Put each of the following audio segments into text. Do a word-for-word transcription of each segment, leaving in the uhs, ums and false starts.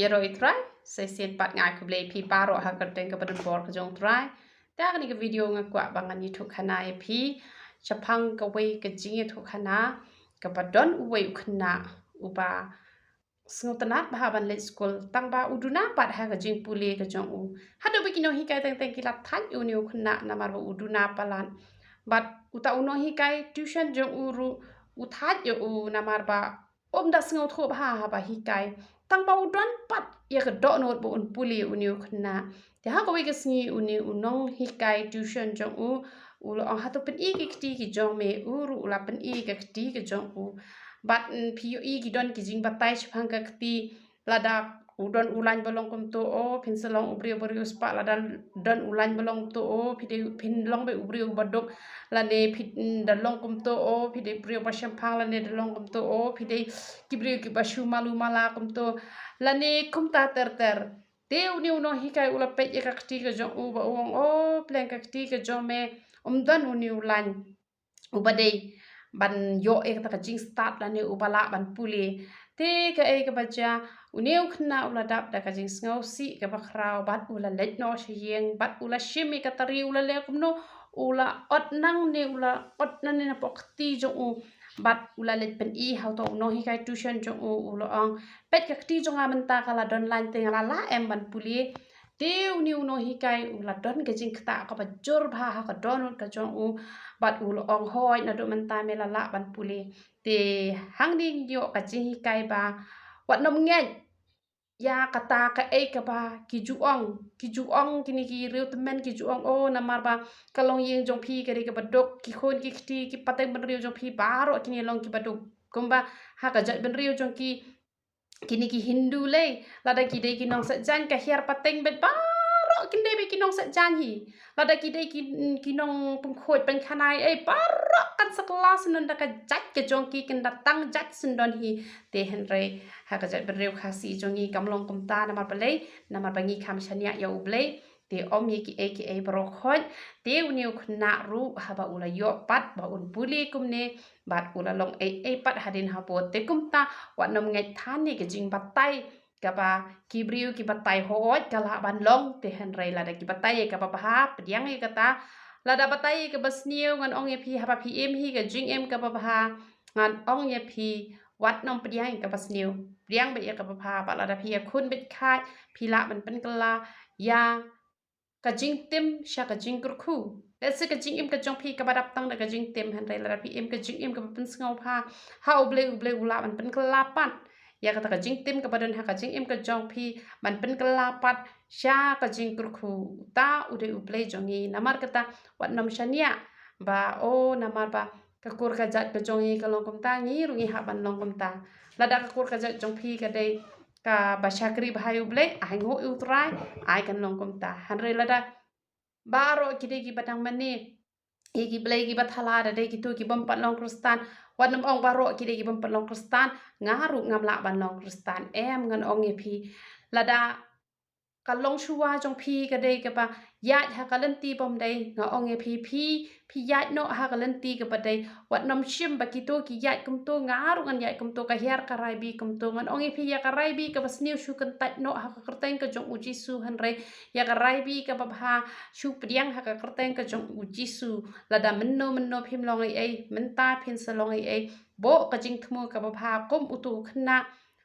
Ïaroh ïa u Trai, sa shisien pat nga ai khublei ïa phi baroh ha ka kyrteng kaba donbor ka jong u Trai. Te ha kane ka video nga kwah ba ngan ïathuh khana ïa phi shaphang kawei ka jingïathuhkhana kaba don uwei u khynnah uba sngewtynnad bha ban leit skul, tang ba u duna pat ha ka jingpule ka jong u. Haduh ba ki nonghikai teng teng ki la thait ïa une u khynnah namar ba u duna palat. Bad uta u nonghikai tuition jong u ruh u thait ïa u namar ba um da sngewthuh bha haba hikai. Tang ba u don pat ïa ka dohnud ba un pule une u khynnah. Te ha kawei ka sngi une u nonghikai tuition jong u u la ong, hato pyni ki kti ki jong me? U ruh u la pyni ka kti ka jong u. Bad, mm, phi ïohi ki don ki jingbatai shaphang ka kti, lada u don u lain ba long kumto, o phin sa long u briew ba riewspah, lada don u lain ba long kumto, o phi dei phin long beit u briew ba duk, lane phi, mm, da long kumto, o phi dei briew ba shemphang, lane da long kumto, o phi dei ki briew kiba shu malu mala kumto, lane kumta ter ter. Te une u nonghikai u la peit ïa ka kti ka jong u ba u ong, o pleng ka kti ka jong me, um don une u lain uba dei ban ïoh ïa kata ka jingstad lane uba lah ban pule. Te kaei kaba jia, une u khynnah u la dap da ka jingsngewsih kaba khraw bad u la leit noh sha ïing bad u la shim ïa ka tari, u la leh kumno, u la ot nangne, u la ot nangne napoh kti jong u. Bad u la leit pyni ha uta u nonghikai tuition jong u, u la ong, peit ka kti jong nga mynta ka la don lain, te nga la lah em ban pule? Te une u nonghikai u la don ka jingktah kaba jur bha ha ka dohnud ka jong u. Bad u la ong, hooid, naduh mynta me la lah ban pule. Te hangne ngi ïoh ka jinghikai ba wat nym ngeit ïa kata kaei kaba ki ju ong, ki ju ong kine ki riewtymmen, ki ju ong, o namar ba ka longïing jong phi ka dei kaba duk, ki khun ki kti ki pateng bynriew jong phi baroh kine long kiba duk. Kumba ha ka jaitbynriew jong ki, kine ki Hindu lei, lada ki dei ki nongsaitjaiñ ka hiar pateng beit baroh kin dei beit ki nongsaitjaiñ hi. Lada ki dei ki, ki nongpynkhuid pynkhana ei, baroh kan sa kylla syndon da ka jait ka jong ki, kin da tang jait syndon hi. Te hynrei ha ka jaitbynriew Khasi jong ngi kam long kumta, namar balei? Namar ba ngi kham shaniah ïa U Blei. Te ym ïa kiei kiei baroh khoit. Te une u khynnah ruh haba u la ïoh pat ba un pule kumne, bad u la long ei ei pat hadien habud. Te kumta wat nym ngeit than ïa ka jingbatai kaba ki briew ki batai, hooid ka lah ban long. Te hynrei lada ki batai ïa kaba bha, pdiang ïa kata. Lada batai ïa kaba sniew, ngan ong ïa phi, haba phi im hi ka jingim kaba bha, ngan ong ïa phi, wat nym pdiang ïa kaba sniew, pdiang beit ïa kaba bha. Bad lada phi ïakhun beit khait, phi lah ban pynkylla ïa ka jingtim sha ka jingkyrkhu. Lehse ka jingim ka jong phi kaba dap tang da ka jingtim, hynrei lada phi im ka jingim kaba pynsngewbha ha U Blei, U Blei u lah ban pynkylla pat ïa kata ka jingtim kaba don ha ka jingim ka jong phi, ban pynkylla pat sha ka jingkyrkhu. Uta u dei U Blei jong ngi. Namar kata wat nym shaniah ba, o namar ba ka kur ka jait ka jong ngi ka long kumta, ngi ruh ngi hap ban long kumta. Lada ka kur ka jait jong phi ka dei kaba shakri bha ïa U Blei, ai nguh ïa U Trai, ai kan long kumta. Hynrei lada baroh ki dei kiba dang mane ïa ki blei kiba thala, da dei kito ki bym pat long Khristan, wat nym ong baroh ki dei ki bym pat long Khristan, nga ruh ngam lah ban long Khristan. Em, ngan ong ïa phi, lada ka longshuwa jong phi ka dei kaba ïaid ha ka lynti bym dei, nga ong ïa phi, phi, phi ïaid noh ha ka lynti kaba dei. Wat nym shim ba kito ki ïaid kumto, nga ruh ngan ïaid kumto, ka hiar ka rai bih kumto. Ngan ong ïa phi, ïa ka rai bih kaba sniew shu kyntait noh ha ka kyrteng ka jong U Jisu, hynrei ïa ka rai bih kaba bha shu pdiang ha ka kyrteng ka jong U Jisu. Lada mynno mynno phim long ei ei, mynta phin sa long ei ei. Buh ka jingthmu kaba bha kum uto u khynnah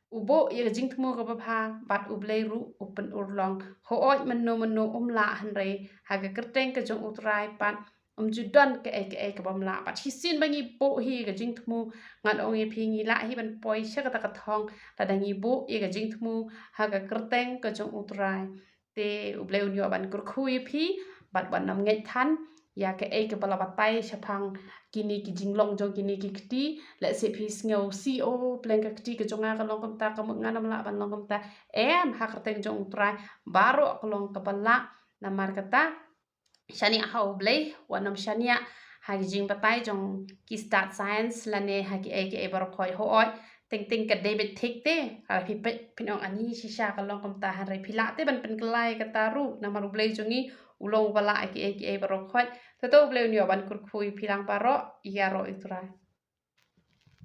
u buh ïa ka jingthmu kaba bha, bad U Blei ruh u pynurlong. Hooid, mynno mynno um lah, hynrei ha ka kyrteng ka jong U Trai pat um ju don kaei kaei kaba ym lah. Bad shisien ba ngi buh hi ka jingthmu, ngan ong ïa phi, ngi lah hi ban poi sha kata ka thong lada ngi buh ïa ka jingthmu ha ka kyrteng ka jong U Trai. Te U Blei un ïoh ban kyrkhu ïa phi, bad wat nym ngeit than ïa kaei kaba la batai shaphang kine ki jinglong jong kine ki kti. Lehse phi sngew, shisha, o pleng ka kti ka jong nga ka long kumta, ka mut ngan ym lah ban long kumta. Em, ha ka kyrteng jong U Trai baroh ka long kaba lah. Namar kata, shaniah ha U Blei, wat nym shaniah ha ki jingbatai jong ki stad science lane ha kiei kiei baroh khoit. Hooid, teng teng ka dei beit thik te, lada phi peit phin ong, ani shisha ka long kumta, hynrei phi lah te ban pynkylla ïa kata ruh, namar U Blei jong ngi u long uba lah ïa kiei kiei baroh khoit. Te to U Blei un ïoh ban kyrkhu ïa phi lang baroh. Ïaroh ïa U Trai.